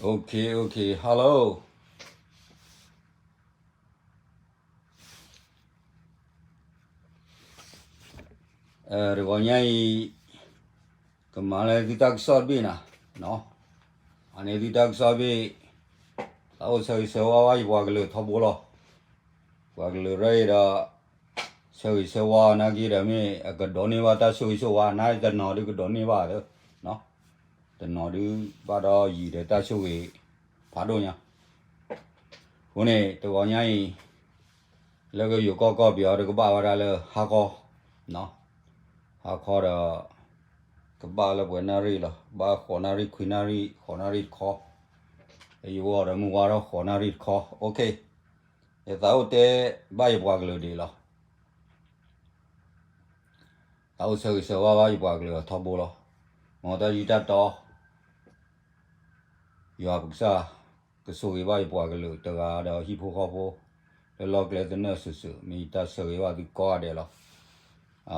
Okay, okay, hello. တဂီၤညါအံၤ ကမၤလၢသုတၢ်ကစီၣ်တဘ့ၣ်နၤ, အန့ၣ်သုတၢ်ကစီၣ်တဘ့ၣ်, သးအိၣ်ဆၢဂ့ၤဆၢဝါဘၣ်ယပှၤကလုာ်ထီဘိလီၤ. ပှၤကလုာ်ရဲၣ်ဒီး ဆၢဂ့ၤဆၢဝါနာ်က့ဒီး မ့ၢ်အကဒိးန့ၢ်ဘၣ်တၢ်ဆိၣ်ဂ့ၤဆိၣ်ဝါ နတနီၤဒုကဒိးန့ၢ်ဘၣ်, တနီၤဒုဘၣ်ဒီးယံာ်ဒီးတၢ်ဆိၣ်ဂ့ၤဖးဒိၣ်ညါ. အဃိန့ၣ် တဂီၤညါအံၤ လၢကယိၤကီၢ်ကီၢ်ပယီၤဒီးကဘၣ်ဝဲဒၣ်လၢဟါခီ, ဟါခီဒီး ကဘၣ်လၢပှဲၤနၣ်ရံၣ်လီၤ, ဘၣ်ဃိးနၣ်ရံၣ်ခွံနၣ်ရံၣ် ဃိးနၣ်ရံၣ်တခီ, ယအိၣ်ဒီးမုၢ်ဝါထီၣ်ဃိးနၣ်ရံၣ်တခီ, okay. ယသးအိၣ်တဲဘၣ်ယပှၤကလုာ်ဒ်အံၤလီၤ. သးအိၣ်ဆၢဂ့ၤဆၢဝါဘၣ်ယပှၤကလုာ်အထီဘိလီၤ. မ်တၢ်ယူးတၢ်တီ ယွၤပကစၢ် ကဆိၣ်ဂ့ၤဘၣ်ယပှၤကလုာ်တဂၤဒီးဟံၣ်ဖိဃီဖိ လၢလီၢ်ကျဲသနၢၣ်စုာ်စုာ် မ့ၢ်ယတၢ်ဆၢဂ့ၤဘၣ်သုကိးဂၤဒဲးလီၤ.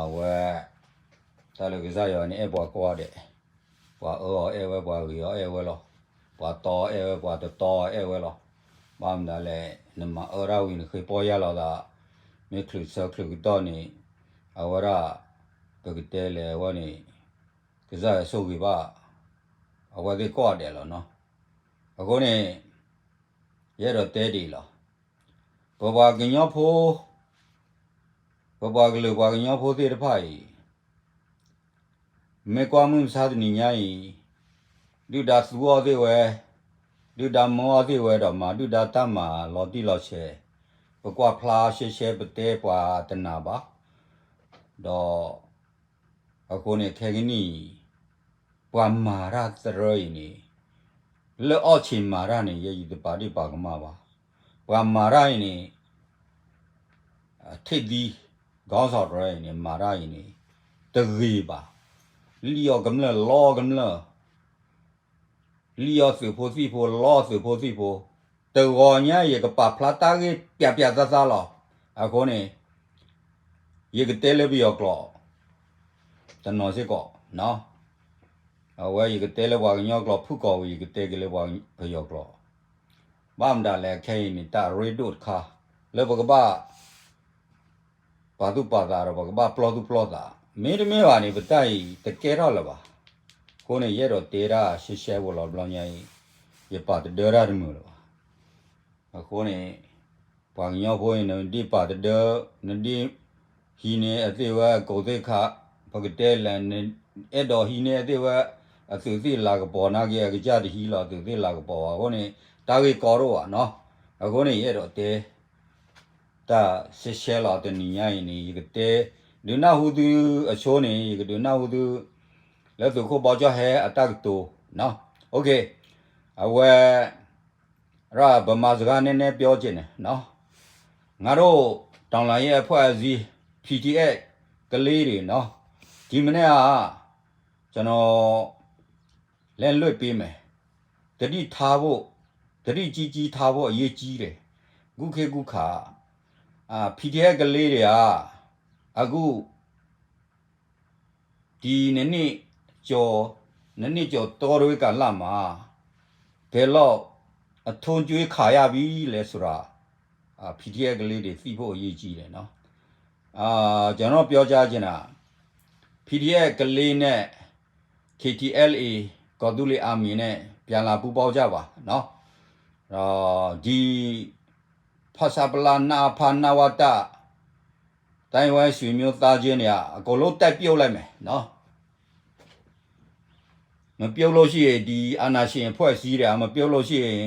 အဝဲ တၢ်လၢကစၢ်ယွၤန့ၣ်အဲၣ်ပှၤကိးဂၤဒဲး, ပှၤအၢအီၤအဲၣ်ဝဲ ပှၤဂ့ၤအီၤအဲၣ်ဝဲလီၤ, ပှၤတီအီၤအဲၣ်ဝဲ ပှၤတတီအီၤအဲၣ်ဝဲလီၤ. ဘၣ်မနုၤလဲၣ် နမၤအၢတၢ်ဝံၤ နဃ့ပီၢ်ယၢ်လီၤသး, မ့ၢ်ချုးဆၢချုးကတီၢ်န့ၣ် အဝဲဒၣ် ပကတဲလဲၣ်အဝဲန့ၣ် ကစၢ်ယွၤဆိၣ်ဂ့ၤဘၣ် အဝဲသ့ၣ်ကိးဂၤဒဲးလီၤနီၤ. အဃိန့ၣ် ယအဲၣ်ဒိးတဲဒ်အံၤလီၤ. ပပှၤကညီဖိ ပပှၤကလုာ်ပှၤကညီဖိသ့ၣ်တဖၣ်အံၤ မ့ၢ်ကွၢ်မုၢ်မဆါတနံၤညါအံၤ ဒုၣ်ဒါသူအီၤသ့ၣ်ဝဲ, ဒုၣ်ဒါမၢအီၤသ့ၣ်ဝဲဒီး မၤဒုၣ်ဒါတၢ်မၤလီၤတံၢ်လီၤဆဲး, ပကွၢ်ဖျါရှဲရှဲ ပတဲပှၤတနာ်ဘၣ်. ဒီး အဃိန့ၣ် ခဲကနံၣ်အံၤ ပှၤမၤတၢ်တရၢအံၤန့ၣ် လၢအီၣ်ဆံးမၤတၢ်န့ၣ် ယဲယတပာ်ဒ့ၣ်ပာ်ကမၣ်ဘၣ်. ပှၤမၤတၢ်အံၤန့ၣ် ထံၣ်ဒံ ကီၢ်စီၤတရၢအံၤန့ၣ် မၤတၢ်အံၤန့ၣ် တဂ့ၤဘၣ်. လံၣ်အီၣ်ကမျၢၢ် လီကမျၢၢ် လံၣ်အီၣ်သုးဖိသံၣ်ဖိ လီသုးဖိသံၣ်ဖိ, တဂီၤညါယကပာ်ဖျါတၢ်ဂ့ၢ်ပျးပျးသးသးလီၤ. အဃိန့ၣ် ယကတဲလၢပယီၤကျိာ် တနီၤစ့ၢ်ကီး, အဝဲယကတဲလၢပှၤကညီကျိာ် ဖုၣ်ကိာ်ဝံၤ ယကတဲက့ၤလၢပယီၤကျိာ်. ဘၣ်မတၤလဲၣ် ခဲအံၤန့ၣ် တၢ်အရ့ဒိၣ်တခါ လၢပကဘၣ် ပာ်သူၣ်ပာ်သးဒီး ပကဘၣ်ပျီသူၣ်ပျီသး, မ့တမ့ၢ်ဘၣ်န့ၣ် ပတၢ်အံၤတကဲထီၣ်လၢၤဘၣ်. အဃိန့ၣ် ယအဲၣ်ဒိးတဲဒၣ်ရှဲရှဲဖိလီၤ တဘျီညါအံၤ ယပာ်တဒၢတၢ်တမုာ်လၢၤဘၣ်. အဃိန့ၣ် ပှၤကညီဖိအံၤ နဒ်ပာ်တဒၢ နဒ်ဟံးန့ၢ်အသ့ၣ်ဝဲအကိာ်သ့ၣ်ခါ, ပကတဲလဲၣ် နအဲၣ်ဒိးဟံးန့ၢ်အသ့ၣ်ဝဲ အသုးသ့ၣ်လၤကပီၤနာ်က့ အကစၢ်တဟံးလီၤ အသုးသ့ၣ်လၤကပီၤဘၣ်. အဃိန့ၣ် တၢ်ဂ့ၢ်ကီဒိၣ်ဘၣ်နီၤ. အဃိန့ၣ် ယအဲၣ်ဒိးတဲ တၢ်ရှဲရှဲလီၤ တနံၤညါအံၤန့ၣ် ယကတဲ ဒုးနၢ်ဟူသုအဆိန့ၣ် ယကဒုးနၢ်ဟူသု လၢသုးခိၣ်ဘီကၠီၣ်ဟဲအတၢ်ကတိၤ, okay, အဝဲ ရၣ် ဗမာစကားနည်းနည်းပြောချင်တယ်နော်, ငါတို့ တော်လှန်ရေးအဖွဲ့အစည်း PDF ကလေးတွေနော်, ဒီမနက် ကျွန်တော် လက်လွှတ်ပေးမယ်, သတိထားဖို့, သတိကြီးကြီးထားဖို့အရေးကြီးတယ်, အခုခေတ်အခုခါ အာ PDF ကလေးတွေက အခု ဒီနှစ်နှစ်ကျော်, နှစ်နှစ်ကျော်တောတွင်းကာလမှာ ဘယ်လောက်အသုံးချေခါရပြီလဲဆိုတာ အာ PDF ကလေးတွေသိဖို့အရေးကြီးတယ်နော်. အာ ကျွန်တော်ပြောကြားချင်တာ PDF ကလေးနဲ့ KTLA ကီၢ်သူလ့ၤ Army နဲ့ ပြန်လာပူးပေါင်းကြပါနော်. ဒီ ဖဆပလ နအဖ နဝတ တိုင်းရင်းသားဆွေမျိုးသားချင်းတွေက အကုန်လုံးတိုက်ပြုတ်လိုက်မယ်နော်. မပြုတ်လို့ရှိရင် ဒီအာဏာရှင်အဖွဲ့အစည်းတွေက မပြုတ်လို့ရှိရင်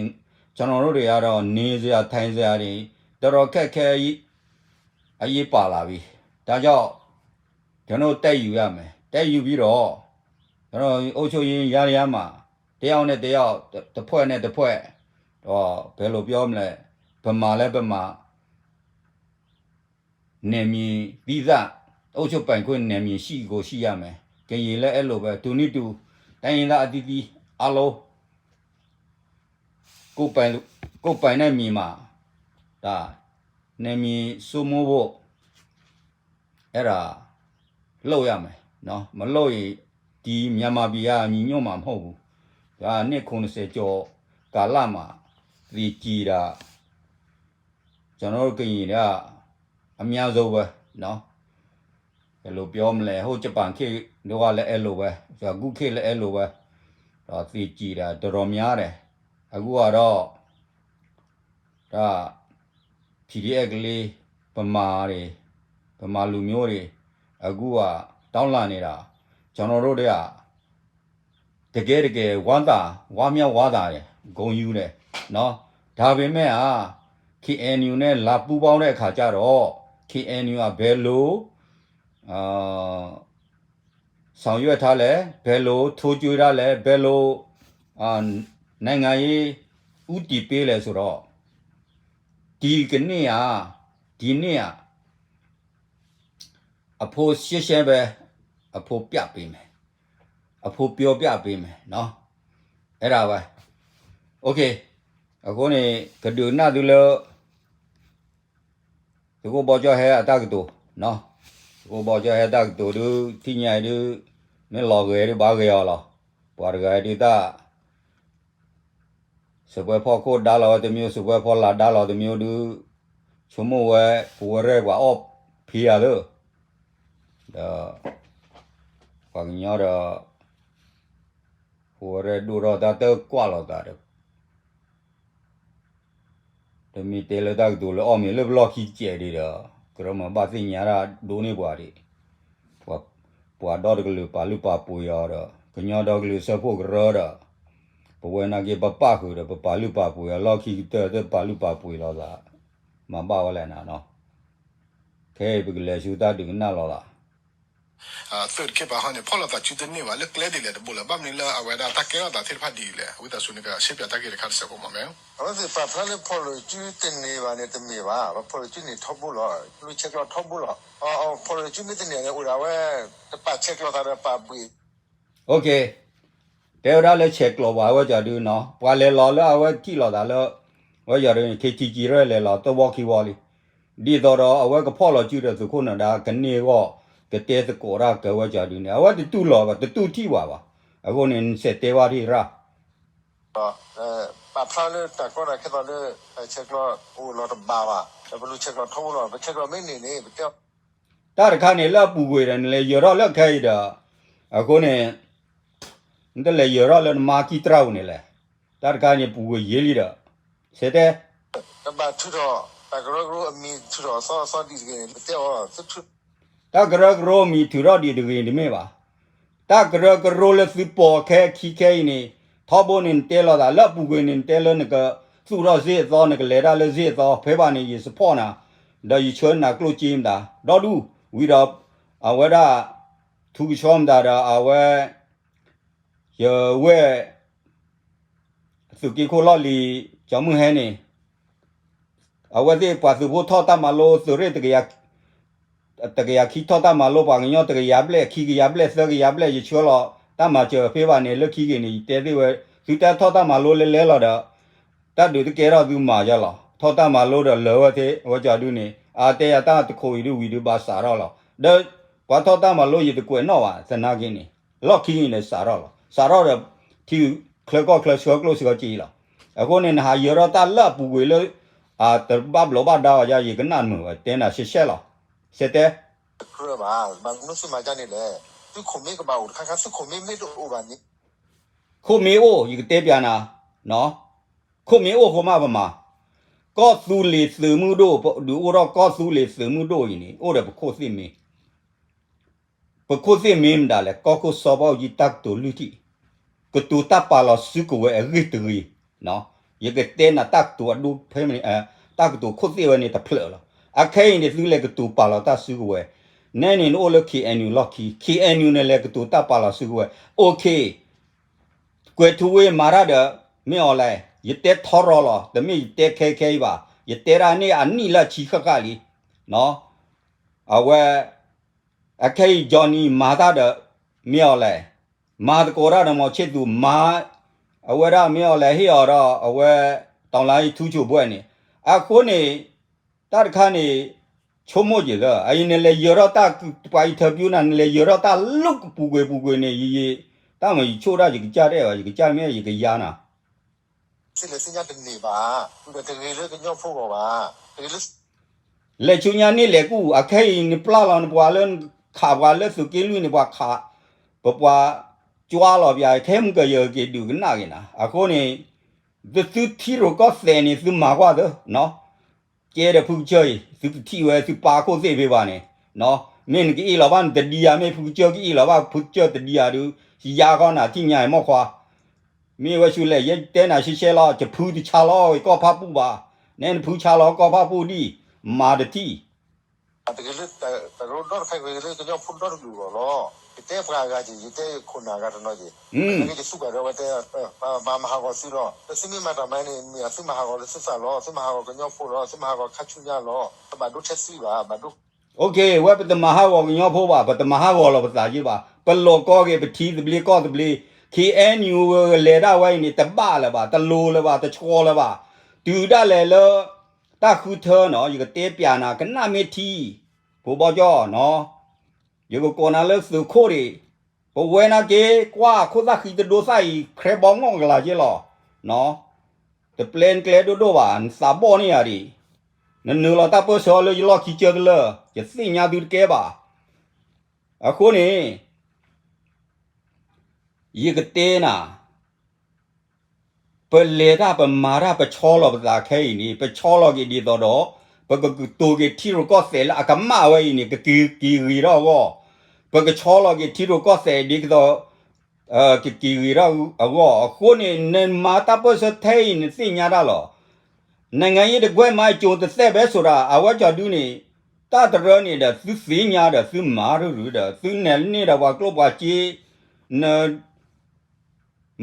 ကျွန်တော်တို့တွေကတော့ နေစရာထိုင်စရာတွေ တော်တော်ခက်ခဲ အရေးပါလာပြီ. ဒါကြောင့် ကျွန်တော်တို့တိုက်ယူရမယ်. တိုက်ယူပြီးတော့ ကျွန်တော်တို့အုပ်ချုပ်ရေးယန္တရားမှာ တစ်ယောက်နဲ့တစ်ယောက် တစ်ဖွဲ့နဲ့တစ်ဖွဲ့ တော့ ဘယ်လိုပြောမလဲ ဗမာလည်းဗမာ နယ်မြေသီးသန့် အုပ်ချုပ်ပိုင်ခွင့်နယ်မြေရှိကိုရှိရမယ်. ကရင်လည်းအဲ့လိုပဲ တူနည်းတူ တိုင်းရင်းသားအသီးသီးအားလုံး ကိုယ်ပိုင် ကိုယ်ပိုင်တဲ့မြေမှာ ဒါ နယ်မြေစိုးမိုးဖို့ အဲ့ဒါ လုပ်ရမယ်နော်. မလုပ်ရင် ဒီမြန်မာပြည်က ညီညွတ်မှာမဟုတ်ဘူး. ဒါ နှစ်ခုနှစ်ဆယ်ကျော် ကလးမး သံၣ်ကံၣ်ဒၣ် ကျွန်တော်တို့ကရင်တွေက အများဆုံးပဲနော် ဘယ်လိုပြောမလဲ ဟိုဂျပန်ခေတ်တုန်းကလည်းအဲလိုပဲ အခုခေတ်လည်းအဲလိုပဲ ဒီးသံၣ်ကံၣ်ဒၣ်တော်တော်များတယ် အခုကတော့ ဒါ PDF ကလေး ဗမာတွေ ဗမာလူမျိုးတွေ အခုက တောင်းလန့်နေတာ ကျွန်တော်တို့တွေက တကယ်တကယ် ဝမ်းသာ ဝမ်းမြောက်ဝမ်းသာတယ် ဂုဏ်ယူတယ်နော် ဒါပေမဲ့ KNU နဲ့ လာပူးပေါင်းတဲ့အခါကျတော့ KNU က ဘယ်လို အာ ဆောင်ရွက်ထားလဲ ဘယ်လို ထိန်းချုပ်ထားလဲ ဘယ်လို အာ နိုင်ငံရေး ဦးတည်ပေးလဲဆိုတော့ ဒီကနေ့က ဒီနေ့က အဖိရှင်းရှင်းပဲ အဖိပြပေးမယ် အဖိပြောပြပေးမယ်နော် အဲ့ဒါပဲ OK အဃိန့ၣ် ကဒုးနၢ်သုလၢ သုးခိၣ်ဘီကၠီဟဲအတၢ်ကတိၤ သုးခိၣ်ဘီကၠီဟဲတၢ်ကတိၤဒုး ထံၣ်ညါအံၤဒုး မ့ၢ်လီၤဂဲၤဒုးဘၣ်ဂဲၤအီၤလီၤ ပှၤတဂၤအံၤဒုးတၢ် စပွဲဖီခိၣ်ဒါလီၤဝဲတမျိုး စပွဲဖီလာ်ဒါလီၤတမျိုးဒုး ဆိကမိၣ်ဝဲ ပဝဲရဲၣ်ပှၤအီၣ်ဖံးယၤလၢ ဒီး ပှၤကညီဒီး ပဝဲရဲၣ်ဒိၣ်ထီၣ်တၢ်တကွၢ်လိာ်သးဒီး တမ့ၢ်တဲလၢတၢ်ကတိၤလၢအီၣ်မ့ၤလၢပလီၢ်ခံကဲးဒံးဒီး ကရၢမၤဘၣ်သ့ၣ်ညါတၢ်ဒိၣ်န့ၢ်ပှၤဒံး ပှၤဒီတကလုာ်ပာ်လုၢ်ပာ်ပှ့ၤအီၤဒီး ကညီဒီကလုာ်စၢဖှိၣ်ကရၢဒီး ပဝဲနာ်က့ပပၣ်ဃုာ်ဒီး ပပာ်လုၢ်ပာ်ပှ့ၤအီၤ လီၢ်ခံကတၢၢ်တပာ်လုၢ်ပာ်ပှ့ၤလိာ်သး မၤဘၣ်ဝဲလဲၣ်နၤနီၤ ခဲအံၤပကလဲၤဆူတၢ်ဒုးကနၣ်လီၤသး သုးတခ့ပာ်ဟီန့ၣ် ဖီၣ်လိာ်သးစုတန့ၢ်ဘၣ် လၢကျဲဒ်လဲၣ်တဘိလၢၤ ဘၣ်မနုၤလၢအဝဲဒၣ်တၢ်ကဲထီၣ်သးသ့ၣ်တဖၣ်ဒ်လဲၣ် ဝံသးစူၤန့ၣ်ကရှဲပၠးတၢ်ဂ့ၢ်တခါတစဲးဖိမးမ့ၢ် အဝဲသ့ၣ်ပာ်ဖျါလၢဖီၣ်လိာ်စုတန့ၢ်ဘၣ်န့ၣ် တမ့ၢ်ဘၣ် ပဖီၣ်လိာ်စုန့ၢ်ထီဘိလီၤ လူၤဆဲးကျိးထီဘိလီၤ ဖီၣ်လိာ်စုမ့ၢ်တန့ၢ်န့ၣ် အိၣ်ဒၣ်ဝဲ တပာ်ဆဲးကျိးသးဒီးပာ်ဘှံး OK တဲဝဲဒၣ်လၢဆဲးကျိးပှၤဝဲကၠီဒုနီၤ ပှၤလဲၤလီၤလၢအဝဲထံၣ်လိာ်သးလၢ ဝဲကၠီဒုန့ၣ် ခ့ဆံးဆံးရဲၣ်လဲၤလီၤတဝီခံဝီလံ ဒ်သိးဒီးအဝဲကဖီၣ်လီၤစုဒီးသုးခိၣ်နၢၤဒါ ကန့ၢ်အဂီၢ် ကတဲသကိးတၢ်ကဲဝဲကၠီဒုန့ၣ် အဝဲတတူၢ်လိာ်ဘၣ် တတူၢ်ထံၣ်ဘၣ်ဘၣ် အဃိန့ၣ် နစဲးတဲဝဲဒၣ်ရၣ် ပာ်ဖျါလၢတၢ်ကီတၢ်ခဲသိးလၢ ဆဲးကျိးအိၣ်လီၤတဘၣ်ဘၣ် ဒီးပလူၤဆဲးကျိးထီဘိလီၤ ပဆဲးကျိးမ့ၢ်န့ၢ်န့ၣ် ပတဲ တၢ်တခါန့ၣ်လၢအပူၤကွံာ်ဒီး နလဲၤယၢၤထီၣ်လၢခဲအံၤဒီး အဃိန့ၣ် နတလဲၤယၢၤထီၣ်လၢနမါကံတြၢ်ပူၤန့ၣ်လဲၣ် တၢ်တခါန့ၣ်ပူၤကွံာ်ယံာ်လံဒီး ဆဲးတဲ တဘၣ်ထုးထီၣ် တၢ်ကရၢကရိအမံၤထုးထီၣ်အသီအသီဒ်တဂ့ၤန့ၣ် ပတဲအီၤ တၢ်ကရၢကရိမံၤထုးထီၣ်ဒံးတဂ့ၤတမ့ၢ်ဘၣ်. တၢ်ကရၢကရိလၢသုပိာ်ခဲခံခဲအံၤန့ၣ် ထီဘိန့ၣ်နတဲလိာ်သး လၢအပူၤကွံာ်န့ၣ်နတဲလၢနကသူၣ်ထီၣ်စ့အသီ နကလဲၤတၢ်လၢစ့အသီ ဖဲဘၣ်န့ၣ် ယ support နၤ ဒီးယဆှၢနၤကျိၣ်စ့မတၤ ဒီဒူၣ် ဝံၤဒီး အဝဲဒၣ် ထူကဆှီမတၤဒီး အဝဲ ယဝဲၢ် သုးက့ခိၣ်လီၢ်လံၤ ကၠီမုၢ်ဟဲန့ၣ် အဝဲသ့ၣ်ပှၤသုးဖိထီၣ်တၢ်မၤလိသုးရ့ၣ် တကယၤခံထီၣ်တၢ်မၤလိ ပှၤကညီတကယၤဘျဲၣ် ခံကယၤဘျဲၣ် သၢကယၤဘျဲၣ် ယဆှၢလီၤတၢ်မၤစၢၤဖဲဘၣ်န့ၣ် လၢခံက့ၤန့ၣ် ယတဲသ့ၣ်ဝဲ သုတၢ်ထီၣ်တၢ်မၤလိလဲၤလဲၤလီၤဒီး တၢ်ဒုးတကဲထီၣ်သုမၤယါလီၤ ထီၣ်တၢ်မၤလိဒီးလၢာ်ဝဲသ့ၣ် အဝဲကၠီဒုန့ၣ် အါတဲယၤတၢ်တခိးအံၤဒုဝံၤဒုဘၣ်စးထီၣ်လီၤ ဒီး ပှၤထီၣ်တၢ်မၤလိယတကွဲးနီၣ်ဘၣ် သနာ်က့န့ၣ် လီၢ်ခံန့ၣ်စးထီၣ်လီၤ စးထီၣ်ဒီး ထံချၢကီၢ်ချၢဆှၢကျိၣ်ဆှၢစ့လီၤ အဃိန့ၣ် နဟးယၢၤထီၣ်တၢ်လၢအပူၤကွံာ်လၢ တဘၣ်ဘျီးဘၣ်ဒါအီၤယါ ယကနၣ်မုာ်ဝဲ တဲနၤရှဲရှဲလီၤ စဲတဲ ကြၢးဘၣ် ဘၣ်မနုၤသုမၤဒ်န့ၣ်လဲၣ် သုးခိၣ်မ့ၢ်ကဘၣ်အိၣ်တခါခါ သုးခိၣ်မ့ၢ်မ့ၢ်တအိၣ်ဘၣ်န့ၣ် ခိၣ်မ့ၢ်အိၣ် ယကတဲပၠးနၤ ခိၣ်မ့ၢ်အိၣ်ဃိမးပမၤ ကီၢ်သူလ့ၤသုးမုၢ်ဒိၣ် ဒုးအိၣ်ထီၣ်ကီၢ်သူလ့ၤသုးမုၢ်ဒိၣ်အံၤန့ၣ် အိၣ်ဒီးပခိၣ်သ့ၣ်မ့ၢ် ပခိၣ်သ့ၣ်မ့ၢ်မတၤလဲၣ် ကီၢ်ခိၣ်စီၤဘၣ်အူကၠံတၢ်ကတိၤလွံၢ်ထံၣ် ကတိၤတၢ်ပာ်လီၤစုကဝဲၤအဂ့ၢ်တဂ့ၤ ယကတဲနၤတၢ်ကတိၤအဒိဖဲမ့ၢ် တၢ်ကတိၤခိၣ်သ့ၣ်ဝဲန့ၣ်တဖျၢၣ်လီၤ အခဲအံၤန့ၣ်သုလဲၤကတိၤပာ်လီၤတၢ်စုကဝဲၤ နဲန့ၣ်နအိၣ်လၢ KNU လီၢ်ခံ KNU န့ၣ်လဲၤကတိၤတၢ်ပာ်လီၤစုကဝဲၤ OK ကွဲၤထူဝ့မၤတၢ်ဒီး မ့ၢ်အီၤလဲၣ် ယတဲထီရီၤလီၤ တမ့ၢ်ယတဲခဲခဲအံၤဘၣ် ယတဲဒၣ်န့ၣ်အနံၣ်လၢဆံဃၣ်ဃၣ်လံ အဝဲ အခဲအံၤ Johnny မၤတၢ်ဒီး မ့ၢ်အီၤလဲၣ် မၤသကိးတၢ်ဒီး မီၤဆ့သူ မၤ အဝဲဒၣ်မ့ၢ်အီၤလဲၣ် ဟ့ၣ်အီၤဒီး အဝဲ တီၤလါအံၤထူကၠိၤဘှဲၣ်န့ၣ် အဃိန့ၣ် တၢ်တခါန့ၣ် ဆိကမိၣ်က့ၤလၢ အအံၤနလဲၤယၢၤထီၣ်တၢ် ပှၤ interview နၤ နလဲၤယၢၤထီၣ်တၢ်လၢပူၤကွံာ်ပူၤကွံာ်န့ၣ် ယ ယ တၢ်မၤယဆိၣ်ဒၣ် ယကစၢ်တအဲၣ်ဘၣ် ယကစၢ်မ့ၢ်ယကယါနၤ လဲၤဆူညါတန့ၢ်ဘၣ်, ဒီးတဂ့ၤလၢကညီဖိဂီၢ်ဘၣ်, တဂ့ၤလၢ လဲၤဆူညါန့ၣ်လဲၤကူၣ်, အခဲအံၤနပျၢ်လီၤနပှၤလၢခးပှၤလၢသုးက့လွံၢ်န့ၣ် ပှၤခး, ပပှၤကွၢ်လီၤပျၢ် ခဲမုၢ်ကယၢၢ်က့ၤဒုးကနၣ်က့ၤနၤ, အဃိန့ၣ် သုထံရူၢ်ကီၢ်သဲးန့ၣ် သုမၤကွၢ်သၢ, ကဲဒီးဖုကစၢၢ်အံၤ သုကထံၣ်ဝဲသုပၢ်ခိၣ်သ့ၣ်ဖဲဘၣ်န့ၣ်, မ့ၢ်နကအ့ၣ်လီၤဘၣ်နတဒံယၤ မ့ၢ်ဖုကစၢၢ်ကအ့ၣ်လီၤဘၣ်ဖုကစၢၢ်တဒံယၤဒုး, ယါဃီနၤထံၣ်ညါအံၤမီၢ်ခွါ မ့ၢ်ဝဲဆူလဲၣ် ယတဲနၤရှဲရှဲလီၤ ယဖုတဆါလီၤကီၢ်ဖးပူၣ်ဘၣ်, နဲနဖုဆါလီၤကီၢ်ဖးပူၣ်ဒံၣ်, မၤတထံၣ် တဂ့ၤလၢတရူးဒီတခါ ဂ့ၤလၢကညီဖိဒီတကလုာ်အဂီၢ်လီၤ. ယတဲပှၤအဂၤက့ၤ ယတဲခိၣ်နၢ်အဂၤတနီၤက့ၤ, နာ်က့ယသူၣ်ဘၣ်ဒီးဝဲတဲ, ပမၤဟးဂီၤသုလီၤ, ဒီးသုမ့ၢ်မၤတၢ်မၤန့ၣ် မ့ၢ်သုမၤဟးဂီၤလၢသုသးလီၤ, သုမၤဟးဂီၤကညီဖိလီၤ, သုမၤဟးဂီၤခါဆူညါလီၤ, တဘၣ်ဒိထဲသုဘၣ်, ဘၣ်ဒိ ဝဲပတမၤဟးဂီၤကညီဖိဘၣ်, ပတမၤဟးဂီၤလီၤပသးက့ဘၣ်, ပလီၢ်ကီက့ၤပထံသဘျ့ကီၢ်သဘျ့, ခ့ၣ်အဲၣ်ယူၣ်ဝဲလဲၤဒၣ်ဝဲအံၤန့ၣ် တဘၣ်လၢၤဘၣ်, တလိၤလၢၤဘၣ်, တဆှီလၢၤဘၣ်, တုၤဒၣ်လဲာ်လၢ တၢ်ဃုထၢနီၤ ယကတဲပျးနၤ ကနၣ်မ့ၢ်ထံ, ဖိဘီကီနီၤ, ယကကိးနၤလၢသုးခိၣ်ဒံး, ပဝဲနာ်က့ ကွၢ်ခိၣ်သၣ်ဃံတဒိသၣ်အံၤ ခြဲဘီငီၢ်ကလၤက့လီၤ, တပျဲနကျဲဒိၣ်ဒိၣ်ဘၣ် နသးဘီၣ်န့ၢ်ယၤဒံး, နနုာ်လီၤတၢ်ပၢၢ်ဆၢလၢယလီၢ်ခံကၢၢ်တလၢာ်, ယသ့ၣ်ညါသုတကဲဘၣ်, အဃိန့ၣ် ယကတဲနၤ ပလဲၤတၢ်ပမၤတၢ်ပဆီလီၤပသးခဲအံၤန့ၣ် ပဆီလီၤက့ၤဒ်သိးဒီး ပကကတိၤက့ၤထံရူၢ်ကီၢ်သဲးလၢအကမၣ်ဝဲအံၤန့ၣ် ကက့ၤက့ၤဂ့ၤထီၣ်အဂီၢ်, ပကဆီလီၤက့ၤထံရူၢ်ကီၢ်သဲးဒ်သိး ကက့ၤဂ့ၤထီၣ်အဂီၢ် အဃိန့ၣ် နမၤတၢ်ပၢၢ်ဆၢထဲအံၤနသ့ၣ်ညါတၢ်လီၤ. နိုင်ငံရေးတကွဲမၤအကျိုးတသက်ပဲဆိုတာ အဝဲကီၤဒုန့ၣ် တၢ်တရၢန့ၣ်ဒီး သုသ့ၣ်ညါဒီး သုမၤရုၢ်ရုၢ်ဒီး သုနဲၣ်န့ၢ်ဒီးပှၤကျိၣ်ပှၤစ့ န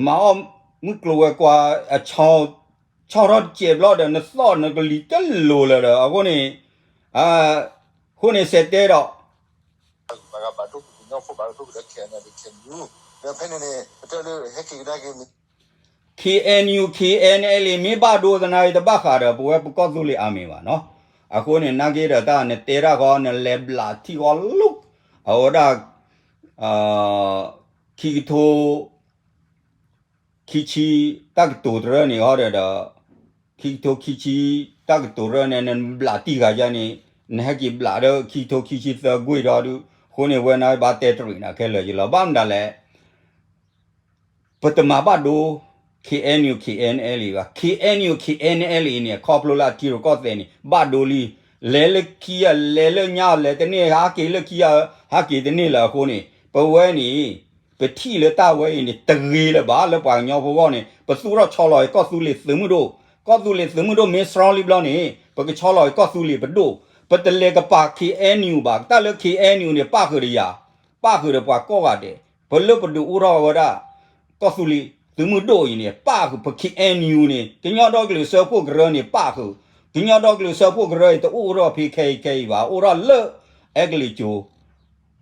မၤအီၣ်မုၢ်ကျိၤဝဲၤကွာ် ဆီၣ်ထီၣ်တစဲးဘျီဒီး နသီၣ်နကလံၤတလိၤလၢၤဒီး အဃိန့ၣ် အဃိန့ၣ်စဲးတဲဒီး ဘၣ်ဒိကညီဖိဘၣ်ဒိကဒီး ခဲအံၤန့ၣ် ခဲအံၤ ဒီးဖဲန့ၣ်န့ၣ် ပတဲလၢဟဲက့ၤကဒါက့ၤမ့ၢ် KNU KNLA မ့ၢ်ဘၣ်ဒိသနာ်က့ တဘၣ်ဃးဒီး ပဝဲပကီၢ်သူလ့ၤအါမံၤဘၣ်နီၤ. အဃိန့ၣ် နာ်က့ဒီးတၢ်နတဲတၢ်ဃီ နလဲၤဘျးထံဃီလိာ် အဝဲဒၣ် ခံကထိ ခံဆံ တၢ်ကတိၤတရၢန့ၣ်ဃီဒီး ခံကထိခံဆံ တၢ်ကတိၤတရၢန့ၣ် နဘျးတံၢ်ဂၤယါန့ၣ် နဟဲက့ၤဘျးဒီး ခံကထိခံဆံသၢကွေ့ဒီးဒုး အဃိန့ၣ် ဝဲန့ၣ်ဘၣ်တဲတရံးနၤခဲလၢာ်ယလီၤ. ဘၣ်မတၤလဲၣ် ပတမၤဘၣ်ဒိ KNU KNLA ဘၣ်. KNU KNLA န့ၣ် ခီဖျိလၢအထံရူၢ်ကီၢ်သဲးန့ၣ် ဘၣ်ဒိလံ. လဲၤလၢခံဂၤ လဲၤလၢညါ လဲၤတန့ၢ် ဟးက့ၤလၢခံဂၤ ဟးက့ၤတန့ၢ်လၢအဃိန့ၣ် ပဝဲန့ၣ် ပထံၣ်လၢတၢ်ဝဲအံၤန့ၣ် တဂ့ၤလၢၤဘၣ် လၢပှၤကညီဖိဂီၢ်န့ၣ် ပသူၣ်ထီၣ်ဆီလီၤက့ၤကီၢ်သူလ့ၤသုးမုၢ်ဒိၣ်, ကီၢ်သူလ့ၤသုးမုၢ်ဒိၣ်မ့ၢ် strong လံဘျီန့ၣ် ပကဆီလီၤက့ၤကီၢ်သူလ့ၤပဒိၣ်, ပတလဲၤကပာ် KNU ဘၣ်. တၢ်လၢ KNU န့ၣ် ပၣ်ဃုာ်ဒီးယၤ ပၣ်ဃုာ်ဒီးပှၤကိးဂၤဒဲး, ပလၢပဒုးအိၣ်ထီၣ်ဝဲဒၣ် ကီၢ်သူလ့ၤသုးမုၢ်ဒိၣ်အံၤန့ၣ် ပၣ်ဃုာ် ပ KNU န့ၣ် ကညီဒီကလုာ်စၢဖှိၣ်ကရၢန့ၣ် ပၣ်ဃုာ်, ကညီဒီကလုာ်စၢဖှိၣ်ကရၢအံၤတအိၣ်ထီၣ်ဖဲခဲအံၤခဲအံၤဘၣ်, အိၣ်ထီၣ်လၢအဲကလံးကၠိၤ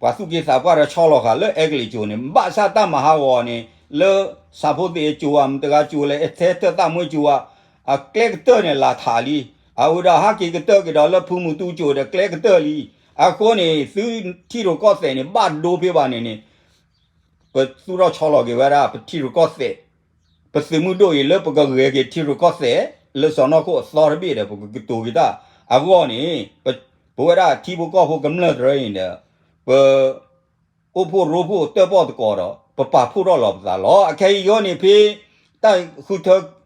ပှၤသူၣ်က့သးပှၢ်ဒီးဆီလီၤဃာ်လၢအဲကလံးကၠိၤန့ၣ် ဘၣ်ဆၣ်တၢ်မၤဟးဂီၤန့ၣ် လၢဆၣ်ဖိသ့ၣ်အကၠိၤဧါ မတဂၤကၠိၤလဲၣ် အထဲထၢၣ်သၣ်မွ့ကၠိၤဧါ, အကျဲကတၢၢ်န့ၣ် လၢထးလံ. အဝဲဒီးဟးက့ၤကတၢၢ်က့ၤဒီးလၢဖုမူတူကၠိၤဒီးကျဲကတၢၢ်လံ. အဃိန့ၣ် သုထံရူၢ်ကီၢ်သဲးန့ၣ် ဘၣ်ဒိဖဲဘၣ်န့ၣ်န့ၣ် ပသူၣ်ထီၣ်ဆီလီၤက့ၤဝဲဒၣ် ပထံရူၢ်ကီၢ်သဲး ပသုးမုၢ်ဒိၣ်အံၤလၢပကဂဲၤက့ၤထံရူၢ်ကီၢ်သဲး လၢစီၢ်နီၤခိၣ်အသီတဘ့ၣ်ဒီး ပကကတိၤက့ၤတၢ်အဂီၢ်န့ၣ် ပဝဲဒၣ်ထံဖိကီၢ်ဖိကမျၢၢ်တရၢအံၤဒီး ပအိၣ်ဖှိၣ်ရိဖှိၣ်တၢၣ်ပီၣ်သကိးဒီး ပပာ်ဖှိၣ်ထီၣ်လီၤပသးလီၤ. အခဲအံၤအဂီၢ်န့ၣ် ဖဲတၢ်ဃုထၢ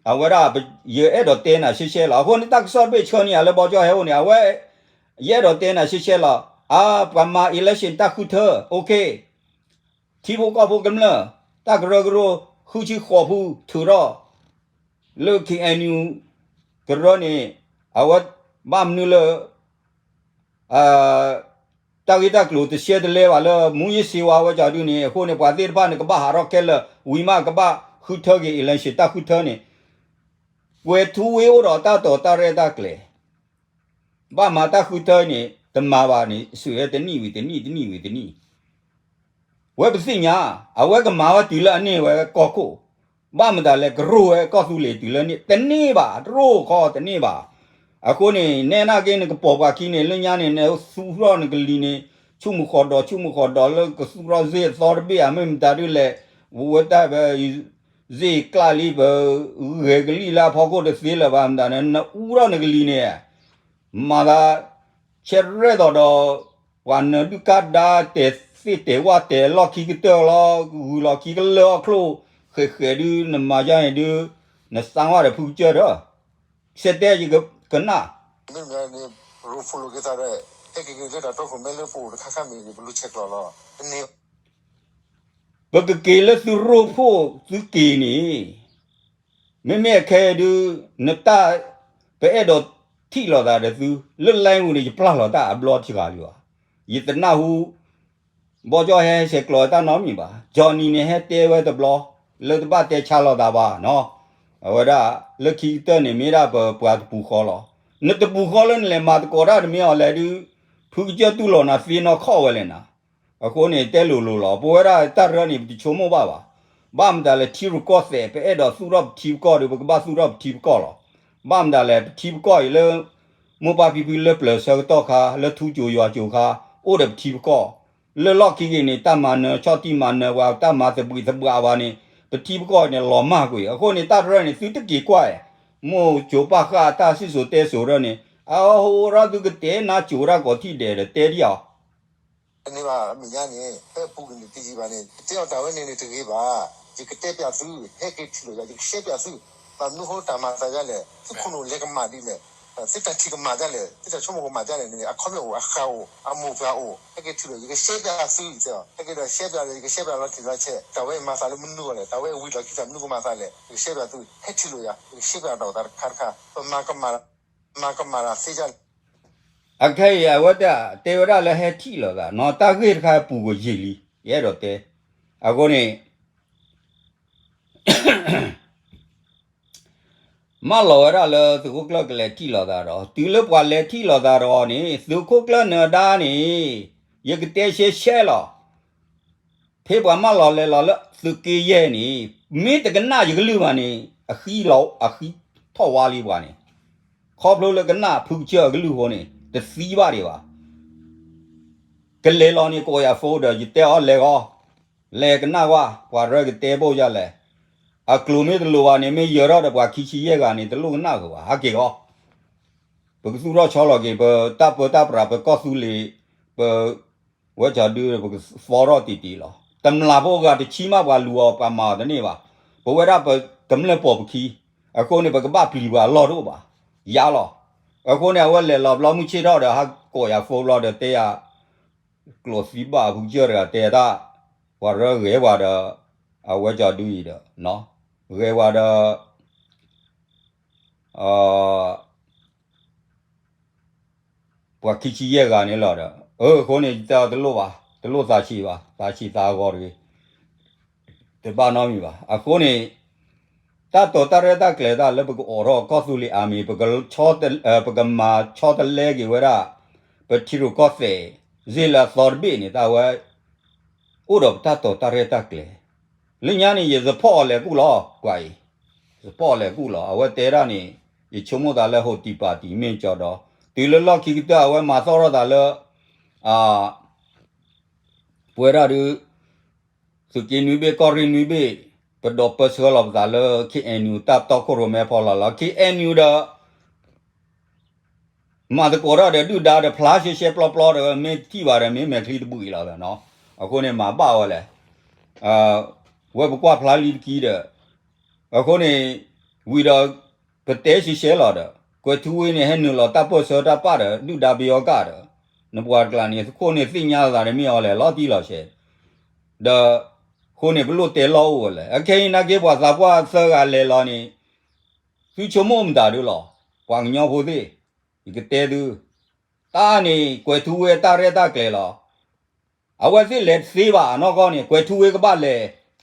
အဝဲဒၣ် ယအဲၣ်ဒိးတဲနၤရှဲရှဲလီၤ. အဃိန့ၣ် တၢ်ကစီၣ်တဘ့ၣ်ဆှၢန့ၢ်ယၤလၢဘီကၠီဟဲအိၣ်န့ၣ် အဝဲ ယအဲၣ်ဒိးတဲနၤရှဲရှဲလီၤ. အါ ပှၤမၤ election တၢ်ဃုထၢ okay ထံဖိကီၢ်ဖိကမျၢၢ် တၢ်ကရၢကရိ ဃုဆံဃိးဖုထုးထီၣ် လၢ KNU ကရၢန့ၣ် အဝဲဘၣ်မနုၤလၢ တၢ်ဂ့ၢ်တၢ်ကျိၤတရှဲတလဲဘၣ်လၢ မူးယစ်ဆေးဝါး ဝဲကၠီဒုန့ၣ် အဃိန့ၣ် ပှၤသ့ၣ်တဖၣ်န့ၣ် ကဘၣ်ဟးထီၣ်ခဲလၢာ် ဝံၤမးကဘၣ်ဃုထၢက့ၤ election တၢ်ဃုထၢန့ၣ် ကွဲၤထူဝ့အိၣ်ဒီးတၢ်တိာ်တၢ်ရဲၣ်တၢ်ကျဲၤ ဘၣ်မၤတၢ်ဃုထၢန့ၣ် တမၤဘၣ်န့ၣ် စူးဝဲတနံၣ်ဝံၤတနံၣ် တနံၣ်ဝံၤတနံၣ် ဝဲပသ့ၣ်ညါ အဝဲကမၤဝဲတုၤလၢအန့ၢ်ဝဲကီၢ်ခိၣ် ဘၣ်မတၤလဲၣ် ကရိၢ်ဝဲကီၢ်သူလ့ၤတုၤလၢန့ၣ် တန့ၢ်ဘၣ် တရိၢ်ခီတန့ၢ်ဘၣ်. အဃိန့ၣ် နဲနာ်က့ နကပိာ်ပှၤခံန့ၣ် လၢညါန့ၣ် နသူၣ်ထီၣ်နကလံၤန့ၣ် ဆူၣ်မုၢ်ဃီၤဒီး ဆူၣ်မုၢ်ဃီၤဒီး လၢကသူၣ်ထီၣ်စ့အသီတဘ့ၣ်ဧါ မ့ၢ်မတၤဒုလဲၣ် ဝဲတၢ်ဖဲ စ့ၢ်ကျၢ်လံ ပဂဲၤကလံၣ်လၢအဖီခိၣ်တသ့လၢၤဘၣ်မတၤန့ၣ် နအူထီၣ်နကလံၤန့ၣ် မၤသး ဆဲးရဲၣ်သီးဒီး ပှၤနၢၤဒုၣ်ကါဒါ တဲာ်သ့ၣ်တဲာ်ဝၣ်တဲာ်လီၢ်ခံကတၢၢ်လီၤ ဂုၤလီၤခံကလၢအီၣ်ချိၣ် ဃဲးဃဲးဒု နမၤယါန့ၣ်ဒု နစါဝဲဒီးဖုကစၢၢ်ဒီး ဆဲးတဲယကနၣ် မ့ၢ်မ့ၢ်န့ၣ် ရိဖှိၣ်လိာ်က့ၤသးဒီး ဟဲက့ၤက့ၤလၢတၢ်တီခိၣ်မဲလၢပအိၣ်တခါခါမ့ၢ်ဂ့ၤ ပလူၤဆဲးကျိးလီၤ တန့ၢ် ပကက့ၤလၢသုရိဖှိၣ်သုက့ၤန့ၣ် မ့မ့ၢ်အခဲအံၤဒု နတၢ် ပအဲၣ်ဒိးထံၣ်လိာ်သးဒီးသု လၢ line ပူၤန့ၣ် ယပျၢ်လီၤတၢ်အဘျီတဂၤလံဘၣ်. ယတနၢ်ဟူ ဘီကၠီဟဲဆဲးကျိးတၢ်နီတမံၤဘၣ်. Johnny န့ၣ်ဟဲတဲဝဲတဘျီ လၢတဘၣ်တဲဆါလိာ်သးဘၣ်နီၤ. အဝဲဒၣ် လၢခံကတၢၢ်န့ၣ် မ့ၢ်ဒၣ်ပပှၤတပူၤဃီလီၤ. နတပူၤဃီလၢနလဲၤမၤသကိးတၢ်တမ့ၢ်အီၤလဲၣ်ဒု ဖုကစၢၢ်တူၢ်လိာ်နၤသ့နီၢ်ခီၣ်ဝဲလဲၣ်နၤ. အဃိန့ၣ် တဲလိၤလိၤလီၤ. ပဝဲဒၣ်တၢ်ရၢန့ၣ် ပတဆိကမိၣ်ဘၣ်ဘၣ်. ဘၣ်မတၤလဲၣ်ထံရူၢ်ကီၢ်သဲး ပအဲၣ်ဒိးသူၣ်ထီၣ်ပထံပကီၢ်ဒီး ပကဘၣ်သူၣ်ထီၣ်ပထံပကီၢ်လီၤ. ဘၣ်မတၤလဲၣ် ပထံပကီၢ်အံၤလၢ မိၢ်ပၢ်ဖံဖုလၢပျၢၤဆၢကတီၢ်ခါ လၢထူကၠိယွၤကၠိခါ အိၣ်ဒီးပထံပကီၢ် လၢလီၢ်ခံက့ၤန့ၣ် တၢ်မၤနၢၤဆီၣ်တံၢ်မၤနၢၤပှၤ တၢ်မၤသဘှံးသဘှၣ်ဘၣ်န့ၣ် ပထံပကီၢ်န့ၣ် လီၤမၢ်ကွံာ်. အဃိန့ၣ် တၢ်တရၢန့ၣ် သုတက့ၤကွၢ် မိၢ်ကၠိပၢ်ဃၢ်တၢ်စံၣ်စိၤတဲစိၤရၢန့ၣ် အဟိရၢသုကတဲနါကၠိတၢ်ကိးထံၣ်ဒဲးဒီးတဲဒံးအီၤ တန့ၢ်ဘၣ် အမဲာ်ညါန့ၣ် ဖဲအပူၤကွံာ်န့ၣ်တယံာ်ဘၣ်န့ၣ် ပတဲအီၤတၢ်ဝဲန့ၣ်န့ၣ်တဂ့ၤဘၣ်. ယကတဲပျးသု ဟဲက့ၤထံၣ်လိာ်ယၤ ယကရှဲပျးသု ဘၣ်မနုၤဃိတၢ်မၤသးဒ်လဲၣ် သုခိၣ်နူာ်လဲၤကမၣ်ဒ်လဲၣ် သုတၢ်ထံၣ်ကမၣ်ဒ်လဲၣ် သုတၢ်ဆိကမိၣ်ကမၣ်ဒ်လဲၣ်န့ၣ် အခီပညီအိၣ် အဃၢ်အိၣ် အမိၢ်ပှၢ်အိၣ် ဟဲက့ၤထံၣ်လိာ် ယကရှဲပျးသု တဲအီၤ ဟဲက့ၤဒီးရှဲပျးဒီး ယကရှဲပျးလီၤတံၢ်လီၤဆဲး တၢ်ဝဲအံၤမၤသးလၢမနုၤအီၤလဲၣ် တၢ်ဝဲအံၤဝံၤလီၢ်ခံတၢ်မနုၤကမၤသးလဲၣ် ယကရှဲပျးသု ဟဲထံၣ်လိာ်ယၤ ယကရှဲပျးတၢ်အိၣ်သးတခါတခါ ပမၤကမၣ် မၤကမၣ်တၢ်သ့ဒ်လဲၣ် အခဲအံၤအဝဲတၢ်တဲဝဲဒၣ်လၢဟဲထံၣ်လိာ်သးနီၤ တၢ်ဂ့ၢ်တခါပူၤကွံာ်ယံာ်လံ ယအဲၣ်ဒိးတဲ အဃိန့ၣ် မၢလီၤဝဲဒၣ်လၢသုးခိၣ်ကျၢၢ်ကလဲၤထံၣ်လိာ်သးဒီး တုၤလၢပှၤလဲၤထံၣ်လိာ်သးဒီးန့ၣ် သုးခိၣ်ကျၢၢ်နၢၤဒါန့ၣ် ယကတဲရှဲရှဲလီၤ ဖဲပှၤမၢလီၤလဲၤလီၤလၢသုးက့ယဲၢ်န့ၣ် မ့ၢ်တကနၣ်ယကလုၢ်ဘၣ်န့ၣ် အဃံလီၤ အဃံထီၣ်ဝါလံပှၤန့ၣ် ခီဖျိလၢကနၣ်ဖုကစၢၢ်အကလုၢ်အဃိန့ၣ် တသံဘၣ်ဒံးဘၣ် ကလဲၤလီၤန့ၣ် ကိးယၤ phone ဒီး ယတဲအီၤလဲၤဂီၤ လဲၤကနၣ်ဝဲ ပှၤရၢကတဲဘိၣ်ယၤလဲၣ် အကျိၤမ့ၢ်တလိၣ်ဘၣ်န့ၣ် မ့ၢ်ယၢၤထီၣ်ဒီးပှၤခံဆံယဲၢ်ဂၤန့ၣ် တလိၣ်ကနၣ်ဃုာ်ဘၣ် ဟးက့ၤဂီၤ ပကသူၣ်ထီၣ်ဆီလီၤက့ၤ ပတၢ်ပၢတၢ်ပြး ပကီၢ်သူလ့ၤ ပ ဝဲကၠီဒု ပကသီထီၣ်တံၢ်တံၢ်လီၤ. တမျၢ်ဖိဂၤတဆံမး ပှၤလူၤအီၤ ပှၤမၤအီၤတန့ၢ်ဘၣ်. ပဝဲဒၣ်ပကမျၢၢ်ပိာ်ပခံ, အဃိန့ၣ် ပကဘၣ်ပျံၤပှၤအလီၢ်တအိၣ်ဘၣ်. ယါလီၤ. အဃိန့ၣ် အဝဲလဲၤလီၤဘျီ မုၢ်ဆ့ၣ်ထီၣ်ဒီး ဟးကိးယၤ phone ဘျီဒီးတဲယၤ ကျိၣ်သံဘၣ် ဖုကစၢၢ်တဂၤတဲတၢ်, ပှၤရၢဂဲၤပှၤဒီး အဝဲကၠီဒုအံၤဒီး ဂဲၤပှၤဒီး ပှၤခံဆံယဲၢ်ဂၤန့ၣ်လီၤဒီး အဃိန့ၣ် ယတဲအီၤတလိၣ်ဘၣ်, တလိၣ်သးဆံးဘၣ်, သးဆံးသးအဂီၢ်တဂ့ၤ, တဘၣ်နီတမံၤဘၣ်. အဃိန့ၣ် တၢ်တိာ်တၢ်ရဲၣ်တၢ်ကျဲၤတၢ်လၢပကအိးထီၣ်ကီၢ်သူလ့ၤအါမံၤ ပက ပကမၤဆီတလဲက့ၤဝဲဒၣ် ပထံရူၢ်ကီၢ်သဲး စ့လၢအသီတဘ့ၣ်န့ၣ် တၢ်ဝဲ အိၣ်ဒီးပတၢ်တိာ်တၢ်ရဲၣ်တၢ်ကျဲၤ လၢညါန့ၣ် ယ support အီၤလဲၤကူၣ်လီၤ ပှၤအံၤ, support အီၤလဲၤကူၣ်လီၤ. အဝဲတဲဒၣ်န့ၣ် ယဆိကမိၣ်သးလၢ ဟိုတံၢ်ပၤတံၢ် မ့ၢ်ကၠီဒီး တုၤလၢလီၢ်ခံကတၢၢ် အဝဲမၤသီၣ်ထီၣ်သးလၢ ပဝဲဒၣ်ဒုး သုးက့နွံဘ့ၣ် ကီၢ်ရ့ၣ်နွံဘ့ၣ် ပဒိးပၢဆှၢလီၤပသးလၢ KNU တၢ်တီခိၣ်ရိၣ်မဲဖီလာ်လီၤ. KNU ဒီး မၤသကိးတၢ်ဒီးဒုၣ်ဒါဒီးဖျါရှဲရှဲပျီပျီဒီး မ့ၢ်ထံၣ်ဘၣ်ဒီး မ့ၢ်မဲာ်ချံတဘှံးလီၤဒီးနီၤ. အဃိန့ၣ် မၤဘၣ်ဝဲလဲၣ်. ဝဲပကွၢ်ဖျါလံတကံဒီး အဃိန့ၣ် ဝံၤဒီး ပတဲရှဲရှဲလီၤဒီး ကွဲၤထူဝ့န့ၣ် ဟဲနုာ်လီၤတၢ်ပၢၢ်ဆၢတၢ်ပာ်ဒီး ဒုၣ်ဒါပယီၤကၢ်ဒီး နပှၤတကျါန့ၣ် အဃိန့ၣ်သ့ၣ်ညါသးတမ့ၢ်အီၤလဲၣ် လီၤတံၢ်လီၤဆဲး ဒီး အဃိန့ၣ် ပလိၣ်တဲလီၢ်အိၣ်ဝဲလဲၣ်. အခဲအံၤနာ်က့ ပှၤသးပှၢ်သၢဂၤလဲၤလီၤန့ၣ် သုဆိကမိၣ်မတၤဒုလီၤ. ပှၤကညီဖိသ့ၣ် ယကတဲသု တၢ်န့ၣ် ကွဲၤထူဝ့အတၢ်ရဲၣ်တၢ်ကျဲၤလီၤ. အဝဲသ့ၣ်လဲၤတသ့ဘၣ် အနီၢ်ကီၢ်န့ၣ် ကွဲၤထူဝ့ကဘၣ်လဲၤ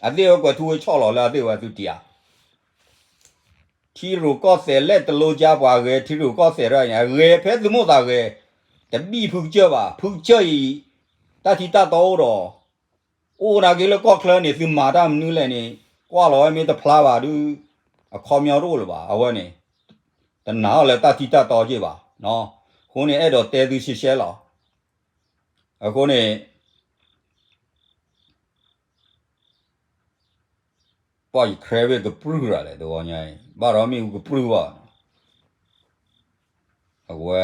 အသ့ၣ်ဝဲကွဲၤထူဝ့ဆီၣ်လီၤလၢအသ့ၣ်ဝဲသုတံၢ်ဧါ ထံရူၢ်ကီၢ်သဲးလဲၣ်တလိကၠါ ပှၤဂဲၤထံရူၢ်ကီၢ်သဲးတဖၣ်န့ၣ် အဂဲၤဖဲသုးမိၢ်သးဂဲၤ တဘံၣ်ဖုကစၢၢ်ဘၣ်. ဖုကစၢၢ်အံၤ တၢ်ထံတၢ်တီအိၣ်ဒီး အိၣ်နာ်က့လၢကီၢ်ချၢန့ၣ် သုမၤတၢ်မနုၤလဲၣ်န့ၣ် ကွၢ်လီၤဝဲမ့ၢ်တဖျါဘၣ်ဒုး အခီပညီတအိၣ်လၢၤဘၣ်. အဝဲန့ၣ် တနာ်အီၤလၢတၢ်ထံတၢ်တီက့ၢ်ဘၣ်. အဃိန့ၣ် အဲၣ်ဒိးတဲသုရှဲရှဲလီၤ. အဃိန့ၣ် ပှၤယ credit ကပြုၢ်ရၤလဲၣ် တဂီၤညါအံၤ ဘၣ်ဒီးမ့ၣ်အူကပြုၢ်ဘၣ် အဝဲ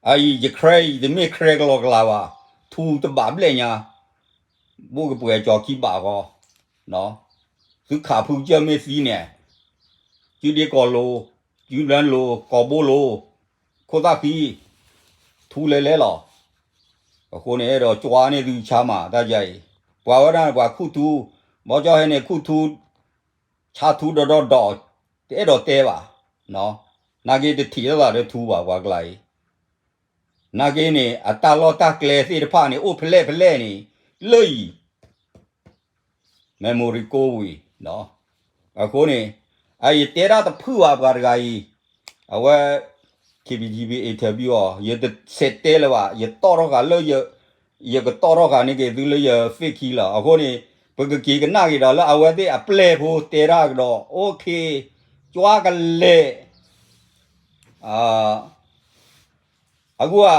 အအံၤ ယ credit အံၤ တမ့ၢ် credit ကလီကလီဘၣ်, ထူတဘးဘျဲၣ်ညါ, ဘိၣ်ကပှဲၤကၠီၤခံဘးဃီ, သုခးဖုကစၢၢ်မ့ၢ်သံန့ၣ်, ကုဒ့ကီၢ်လိၤ, ကုလၢလိၤ, ကီၢ်ဘိလိၤ, ခိၣ်သၣ်ဃံ, ထူလဲၤလဲၤလီၤ. အဃိန့ၣ် အဲၣ်ဒိးကွၢ်န့ၢ်သုဆါမး တၢ်ယၤအံၤ, ပှၤဝဲဒၣ်န့ၣ် ပှၤခူၣ်ထူ, ဘီကၠီဟဲန့ၣ် ခူၣ်ထူ ဆါထူဒီဒီဒီး, တအဲၣ်ဒိးတဲဘၣ်, နာ်က့တထံၣ်လိာ်သးဒီးထူဘၣ် ပှၤကျါအံၤ, နာ်က့န့ၣ် အတၢ်လီၢ်တၢ်ကျဲသ့ၣ်တဖၣ်န့ၣ် အိၣ်ဖဲလဲၣ်ဖဲလဲၣ်န့ၣ် လၢအံၤ memory ကိးဝံၤ, အဃိန့ၣ် အယတဲဒၣ်တဖုဘၣ်ပှၤတဂၤအံၤ, အဝဲ K B T V interview အီၤ ယတဆဲးတဲလၢၤဘၣ်, ယတီၣ်ထီၣ်ဃာ်လၢ ယကတီၣ်ထီၣ်ဃာ်န့ၢ်က့ၤသုလၢယ Facebook လီၤ. အဃိန့ၣ် ပကက့ၤကနၣ်က့ၤဒီးလၢအဝဲသ့ၣ်အပျဲၢ်ဖိတဲဒၣ်ကဒီး OK, ကွၢ်ကလဲာ် အဃိဧါ,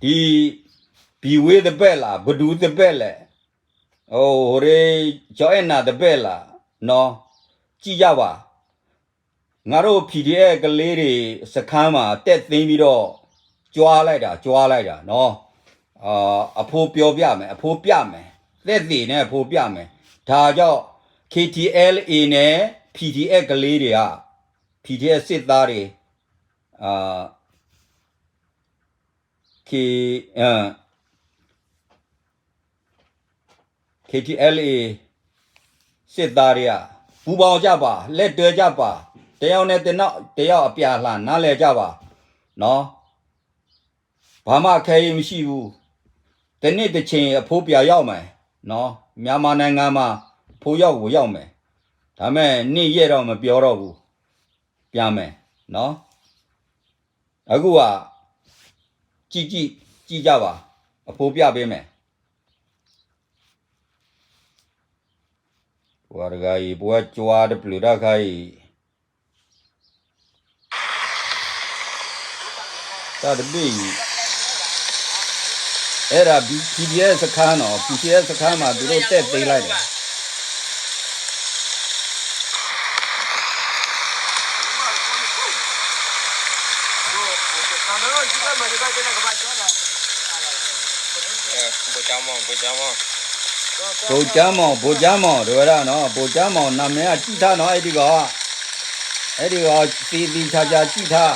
ဒ် ဘံဝ့တဘဲၣ်လၢ် ပဒူတဘဲၣ်လဲၣ်, အိၣ်ရ့ ကၠီအဲၣ်နၤတဘဲၣ်လၢ်, နီၤ, စံၣ်ယၢ်ဘၣ်, ငါတို့ PDF ကလေးတွေ စခန်းမှာ တက်သိမ်းပြီးတော့ ကြွားလိုက်တာ ကြွားလိုက်တာနော်, အဖိုးပြောပြမယ် အဖိုးပြမယ်, သက်သေနဲ့ အဖိုးပြမယ်, ဒါကြောင့် KTLA နဲ့ PDF ကလေးတွေက PDF စစ်သားတွေ အာ K KTLA စစ်သားတွေက ပူးပေါင်းကြပါ လက်တွဲကြပါ တယောက်နဲ့တယောက် တယောက်အပြန်အလှန်နားလည်ကြပါနော်, ဘာမှအခဲအံမရှိဘူး, တစ်နှစ်တစ်ချိန်အဖိုးပြန်ရောက်မယ်နော်, မြန်မာနိုင်ငံမှာအဖိုးရောက်ကိုရောက်မယ်, ဒါပေမဲ့နေ့ရက်တော့မပြောတော့ဘူး, ပြန်မယ်နော်. အခုက ကြည့်ကြည့် ကြည့်ကြပါ, အဖိုးပြပေးမယ်. ပှၤတဂၤအံၤ ပဝဲကွၢ်တပျုာ်တၢ်ခါအံၤ တၢ်တဘ့ၣ်အံၤ အဲၣ်ဒၣ် PDF စခန်းနော်, PDF စခန်းမှာ သူတို့တက်သိမ်းလိုက်တယ်. ဗိုလ်ချမ်းမောင် ဗိုလ်ချမ်းမောင် တဝဲဒၣ်နော်, ဗိုလ်ချမ်းမောင် နာမည်က ကြည့်ထားနော်, အဲဒီကောင်က သေသေချာချာ ကြည့်ထား.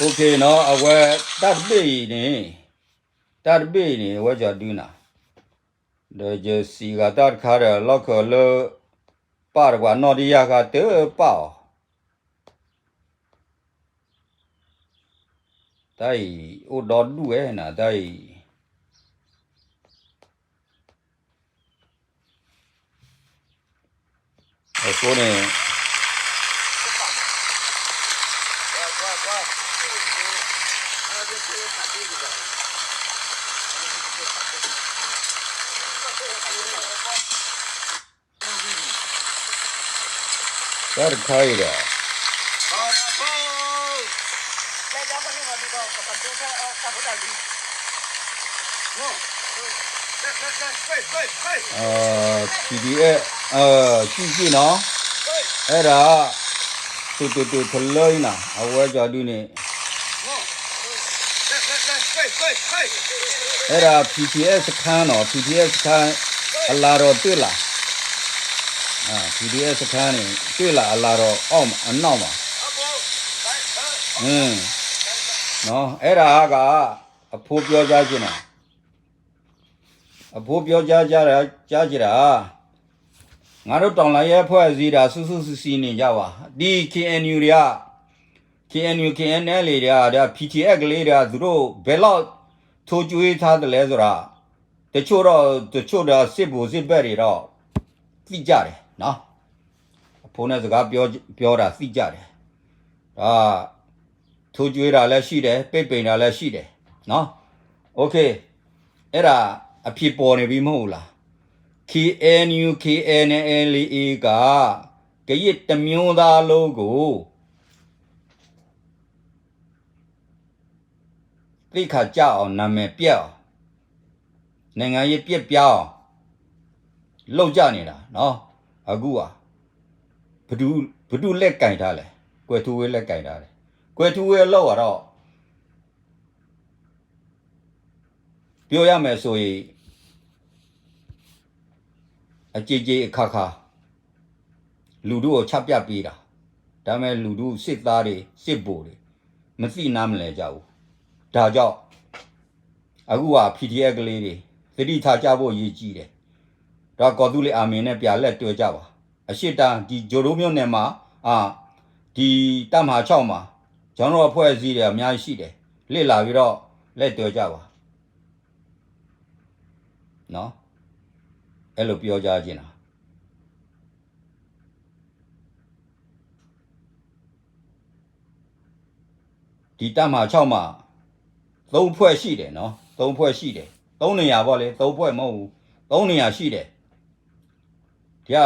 โอเคနော်, အဝဲ တၢ်တဘ့ၣ်အံၤန့ၣ်, တၢ်တဘ့ၣ်အံၤန့ၣ် အဝဲကဒုနၤ, ဒီးယစံးဂၤတၢ်တခါဒီး လီၢ်ခၢၣ်လၢ ပာ်တကွၢ်နီၣ်တယၢ်ဃာ်တပာ်အီၤ, တၢ်အံၤ အိၣ်ဒီဒူၣ်ဝဲနၤ တၢ်အံၤ အဃိန့ၣ် တၢ်တခါအံၤဒီး PDF စံၣ်စံၣ်နီၤ, အဲၣ်ဒၣ် တုၤတုၤတုၤထလၢအံၤနၤ အဝဲကဒုန့ၣ် အဲၣ်ဒၣ် PDF စခန်းနီၤ, PDF စခန်း အလၤဒီးတၢၢ်လၢ်, PDF စခန်းန့ၣ် တၢၢ်လၢ်အလၤဒီးအီၣ်အနီၣ်မး, အဲၣ်ဒၣ်အဂၤ အဖိပြောကြားချင်တာ, အဖိပြောကြားချင်တာ, ငါတို့တော်လှန်ရေးအဖွဲ့အစည်းဒါ စုစုစည်းစည်းနေကြပါ, ဒီ KNU တွေက KNU KNLA တွေက PDF ကလေးတွေက သူတို့ဘယ်လောက် ထိုးကျွေးထားသလဲဆိုတာ တချို့တော့ တချို့တော့ စစ်ဗိုလ်စစ်ဘက်တွေတော့ သိကြတယ်နော်, အဖိနဲ့စကားပြောပြောတာ သိကြတယ်, ဒါ ထိုးကျွေးတာလည်းရှိတယ်, ပိတ်ပင်တာလည်းရှိတယ်နော်, โอเค, အဲဒါ အဖြစ်ပေါ်နေပြီမဟုတ်လား? KNU KNLA က ကရင်တစ်မျိုးသားလုံးကို သိက္ခာကျအောင် နာမည်ပျက်အောင် နိုင်ငံရေးပျက်ပြားအောင် လုပ်ကြနေတာနော် အခုဟာ ဘယ်သူဘယ်သူလက်ကိုင်ထားလဲ ကွယ်ထူးဝင်းလက်ကိုင်ထားတယ် ကွယ်ထူးဝင်းအလုပ်ကတော့ ပြောရမယ်ဆိုရင် အကြိမ်ကြိမ်အခါခါ လူထုကိုချပြပေးတာ ဒါပေမဲ့လူထုစစ်သားတွေစစ်ဗိုလ်တွေ မသိနားမလည်ကြဘူး ဒါကြောင့် အခုဟာ PDF ကလေးတွေ သတိထားကြဖို့အရေးကြီးတယ် ဒီးကော်သူလ့အမင်နဲ့ပြန်လက်တွဲကြပါ အရှေ့တန်း ဒီဂျိုဒိုမြို့နယ်မှာ အာ ဒီတပ်မဟာခြောက်မှာ ကျွန်တော်တို့အဖွဲ့အစည်းတွေအများကြီးရှိတယ် လေ့လာပြီးတော့လက်တွဲကြပါ နော် အဲ့လိုပြောကြားချင်တာ ဒီတပ်မဟာခြောက်မှာသုံးဖွဲ့ရှိတယ်နော်သုံးဖွဲ့ရှိတယ်သုံးနေရာပေါ့လေသုံးဖွဲ့မဟုတ်ဘူးသုံးနေရာရှိတယ်ဒီက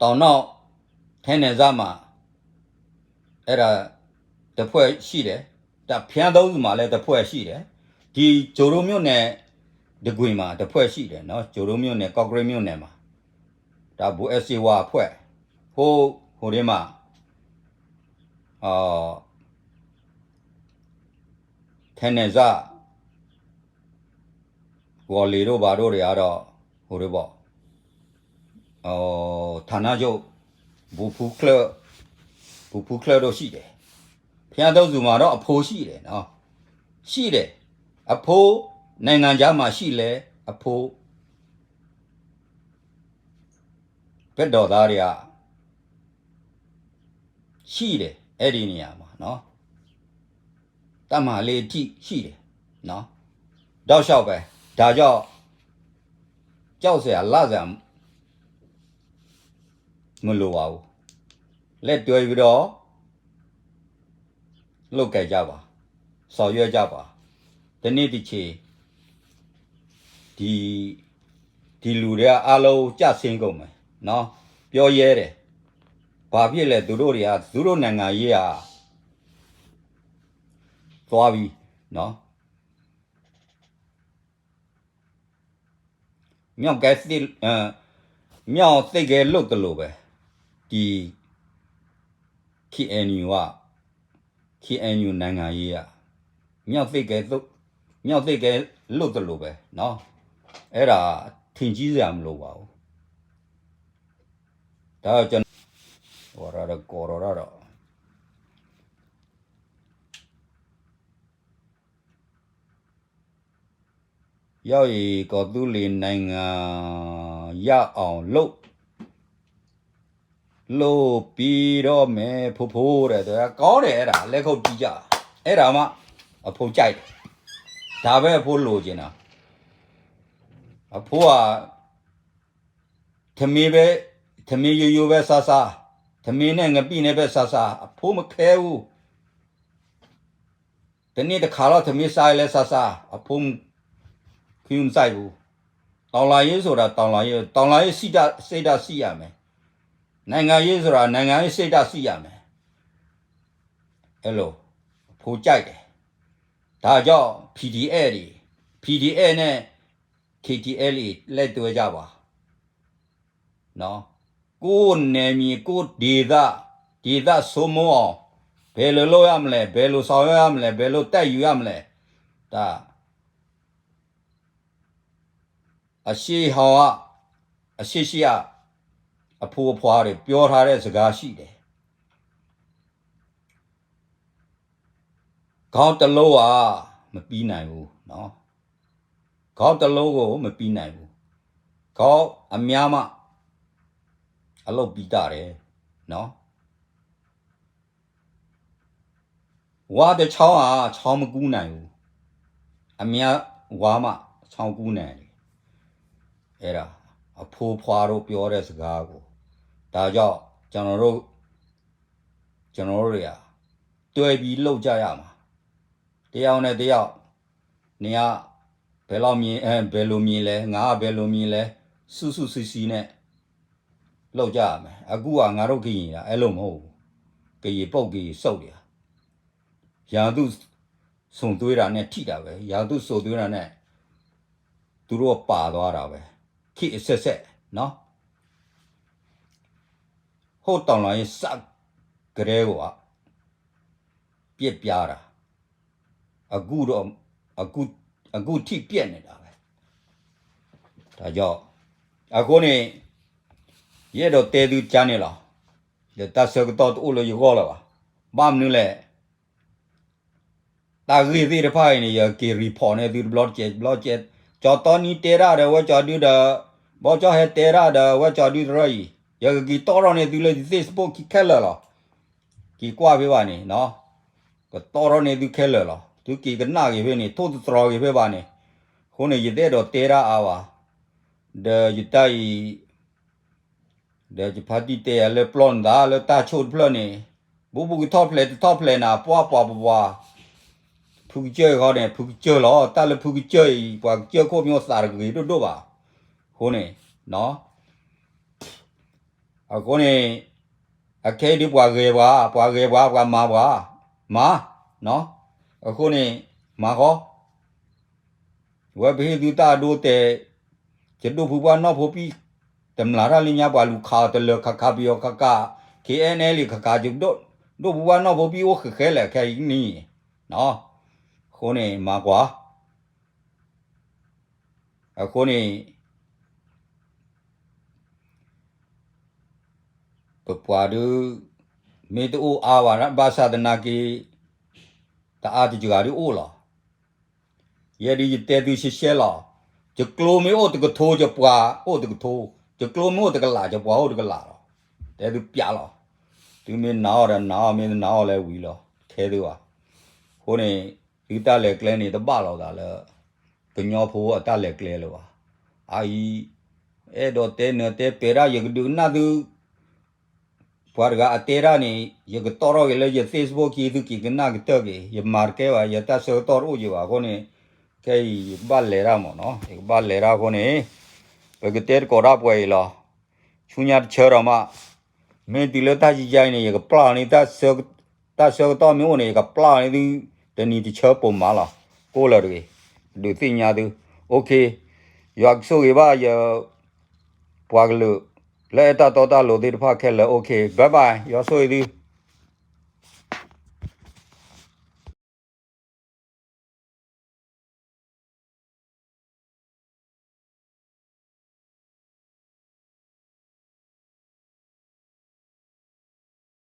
တောင်နောက်ထဲနယ်စပ်မှာအဲ့ဒါတစ်ဖွဲ့ရှိတယ်ဒါဖျားသုံးမှာလည်းတစ်ဖွဲ့ရှိတယ်ဒီကျိုဒိုးမြို့နယ်တကွင်မှာတစ်ဖွဲ့ရှိတယ်နော်ကျိုဒိုးမြို့နယ်ကော့ကရိတ်မြို့နယ်မှာဒါဘူအဲစေဝါအဖွဲ့ဟိုဟိုဒီမှာထဲနယ်စပ်ဝေါ်လီတို့ဘာတို့တွေကတော့ဟိုဒီပေါ့ဌာနချုပ်ဘူဖူးချပ်ဘူဖူးချပ်တို့ရှိတယ်ဖျားသုံးသူမှာတော့အဖိုးရှိတယ်နော်ရှိတယ်အဖိုးနိုင်ငံခြားမှာရှိလဲအဖိုးဘက်တော်သားတွေကရှိတယ်အဲ့ဒီနေရာမှာနော်တပ်မဟာလေးအထိရှိတယ်နော်တောက်လျှောက်ပဲဒါကြောင့်ကြောက်စရာလန့်စရာမလိုပါဘူးလက်တွဲပြီးတော့လုပ်ကိုင်ကြပါဆောင်ရွက်ကြပါတနေ့တစ်ချိန်ဒီဒီလူတွေကအားလုံးကျဆင်းကုန်မယ်နော်ပြောရဲတယ်ဘာဖြစ်လဲသူတို့တွေကသူတို့နိုင်ငံရေးဟာသွားပြီနော်မြောက်ကဲသစ်မြောက်သစ်ကဲလို့တလို့ပဲဒီ KNU က KNU နိုင်ငံရေးကမြောက်သစ်ကဲသို့မြောက်သစ်ကဲလို့တလို့ပဲနော်အဲ့ဒါထင်ကြီးစရာမလိုပါဘူးဒါတော့ကျွန်တော်ဟောရတော့ကော်ရတော့တော့ ရောက်ရင်ကော်သူလီၤနိုင်ငံရအောင်လုပ်လုပ်ပြီးတော့မယ်ဖိဖိတဲ့ကောင်းတယ်အဲ့ဒါလက်ခုပ်တီးကြအဲ့ဒါမှအဖိုးကြိုက်တယ်ဒါပဲအဖိုးလိုချင်တာအဖိုးကထမင်းပဲထမင်းရိုးရိုးပဲစားစားထမင်းနဲ့ငပိနဲ့ပဲစားစားအဖိုးမခဲဘူး တနေ့တစ်ခါတော့ထမင်းစားလဲစားစားအဖိုးခွေးမစိုက်ဘူးတော်လှန်ရေးဆိုတာတော်လှန်ရေးတော်လှန်ရေးစိတ်ဓာတ်စိတ်ဓာတ်ရှိရမယ်နိုင်ငံရေးဆိုတာနိုင်ငံရေးစိတ်ဓာတ်ရှိရမယ်အဲ့လိုအဖိုးကြိုက်တယ်ဒါကြောင့် PDF တွေ PDF နဲ့ KTLA လက်တွဲကြပါနော်ကိုယ့်နယ်မြေကိုယ့်ဒေသဒေသစိုးမိုးအောင်ဘယ်လိုလုပ်ရမလဲဘယ်လိုဆောင်ရွက်ရမလဲဘယ်လိုတိုက်ယူရမလဲဒါအရှိဟောင်းကအရှိရှိကအဖိုးအဖွားတွေပြောထားတဲ့စကားရှိတယ်ခေါင်းတစ်လုံးဟာမပြီးနိုင်ဘူးနော်ခေါင်းတစ်လုံးကိုမပြီးနိုင်ဘူးခေါင်းအများမှအလုပ်ပြီးတတ်တယ်နော်ဝါတစ်ချောင်းဟာချောင်းမကူးနိုင်ဘူးအများဝါမှချောင်းကူးနိုင်တယ်အဲ့ဒါအဖိုးဖွားတို့ပြောတဲ့စကားကိုဒါကြောင့်ကျွန်တော်တို့ကျွန်တော်တို့တွေကတွဲပြီးလုပ်ကြရမှာတယောက်နဲ့တယောက်နေရ ဘယ်လိုမြင်လဲ, ငါကဘယ်လိုမြင်လဲ, ဆူၣ်ဆူၣ်ဆံဆံန့ၣ် လုပ်ကြရမယ်. အခုက ငါတို့ကရင်တာ အဲလိုမဟုတ်ဘူး. ကရင်ပုတ် ကရင်စုတ်တွေက ရာသူ့စုံသွေးတာနဲ့ ထိတာပဲ, ရာသူ့စုံသွေးတာနဲ့ သူတို့ပါသွားတာပဲ, ခေတ်အဆက်ဆက်နော်. ဟိုးတောင်လိုင်းစကတည်းက ပျက်ပြားတာ, အခုတော့, အခု, အခုထိပျက်နေတာပဲ. ဒါကြောင့်, အဃိန့ၣ်, ယအဲၣ်ဒိးတဲသုကါန့ၣ်လီၤ. ဒီးတၢ်ဆၢကတီၢ်တအိၣ်လၢယဂီၢ်လၢၤဘၣ်. ဘၣ်မနုၤလဲၣ် တၢ်ဂ့ၢ်သ့ၣ်တဖၣ်အံၤန့ၣ် ယက့ၤ report န့ၢ်သုတဘျီတကဲးဘျီတကဲး, ကၠီတီနံတဲတၢ်ဒီး ဝဲကၠီဒုဒီး, ဘီကၠီဟဲတဲတၢ်ဒီး ဝဲကၠီဒုတရၢအံၤ, ယကက့ၤတီထီၣ်န့ၢ်သုလၢ Facebook ခံခဲလၢာ်လီၤ. က့ၤကွၢ်ဖဲဘၣ်န့ၣ်, ကတီထီၣ်န့ၢ်သုခဲလၢာ်လီၤ. သုက့ၤကနၣ်က့ၤဖဲန့ၣ် ထိၣ်သတြီၤက့ၤဖဲဘၣ်န့ၣ်, အဃိန့ၣ် ယတအဲၣ်ဒိးတဲတၢ်အါဘၣ်. ဒီးယတၢ်အံၤ ဒီးယဖါတံၢ်တဲယၤလၢပျီနသးလၢတၢ်ဆိၣ်တဖျၢၣ်န့ၣ်, ဘူးဘူးကထီၣ်ဖျဲးတထီၣ်ဖျဲးနၤ ပှၢ်ပှၤပပှၤ, ဖုကစၢၢ်အံၤဃီန့ၣ် ဖုကစၢၢ်လီၤ. တၢ်လၢဖုကစၢၢ်အံၤ ပှၤကစၢၢ်ခိၣ်မ့ၢ်အိၣ်သးတဂ့ၤဒိၣ်ဒိၣ်ဘၣ်. အဃိန့ၣ်, အဃိန့ၣ်, အခဲအံၤဒ်ပှၤဂဲၤပှၤ, ပှၤဂဲၤပှၤ, ပှၤမၤပှၤ, မၤ, အဃိန့ၣ်, မၤဃီ ဝဲပဟ့ၣ်သုတၢ်အဒိအတဲာ်, ယဒိၣ်ဖုပှၢ်နီၢ်ဖိပံၣ်, တမျၢ်တၢ်လၢညါပှၤလူၤခးအီၤတလၢၤခးခးပယီၤခးခး, KNLA ခးခး, ဒိၣ်ဖုပှၢ်နီၢ်ဖိပံၣ်အိၣ်ဃဲးဃဲးလဲၣ်ခဲအံၤနံၣ်, အဃိန့ၣ် မၤကွၢ်, အဃိန့ၣ် ပပှၤဒုး, မ့ၢ်တအိၣ်အါဘၣ် ဘၣ်ဆၣ်သနာ်က့, တအါတစှၤဒုးအိၣ်လီၤ. ယဲဒုးယတဲသုရှဲရှဲလီၤ. ယကျိမ့ၢ်အိၣ်တကထိ ယပှၤအိၣ်တကထိ, ယကျိမ့ၢ်အိၣ်တကလး ယပှၤအိၣ်တကလးလီၤ. တဲသုပျးလီၤ. သုမ့ၢ်နာ်အီၤဒီးနာ်အီၤ, မ့ၢ်တနာ်အီၤလၢဝံၤလီၤ. ခဲသုဘၣ်. အဃိန့ၣ်, သုတၢ်လဲၤကျဲန့ၣ် တဘၣ်လိာ်သးလၢ ကညီဖိအတၢ်လဲၤကျဲလၢၤဘၣ်. အအံၤ, အဲၣ်ဒိးတဲနၢၤတဲပဲာ်တၢ်ယကဒုးကနၣ်သု ပှၤတဂၤအတဲတၢ်န့ၣ် ယကတီထီၣ်က့ၤလၢယ Facebook ခံ သုက့ၤကနၣ်ကတၢၢ်က့ၤ, ယမၤတကဲဘၣ်, ယတၢ်ဆၢကတီၢ်တအိၣ်ယံၤဘၣ်အဃိန့ၣ်, ခဲအံၤ ယကဘၣ်လဲၤတၢ်မ့ၢ်နီၤ, ယကဘၣ်လဲၤတၢ်အဃိန့ၣ်, ပကတဲသကိးတၢ်ပှဲၤအံၤလီၤ. ဆူညါတဆၢဒီးမး, မ့ၢ်တုၤလၢတၢ်ယံာ်ယါအံၤန့ၣ် ယကပျၢ်အီၤန့ၣ်, တၢ်ဆၢကတီၢ်မ့ၢ်အိၣ်န့ၣ် ယကပျၢ်အီၤန့ၣ်သု, တနံၤတဆၢပိာ်မးလီၤ. ကိးလၢာ်တဂ့ၤ, ဒုးသ့ၣ်ညါသု, OK, ယွၤကဆိၣ်ဂ့ၤဘၣ်ယ ပှၤကလုာ် လၢအဲၣ်တၢ်တီတၢ်လိၤသ့ၣ်တဖၣ်ခဲလၢာ်, OK, bye bye, ယွၤဆိၣ်ဂ့ၤသု.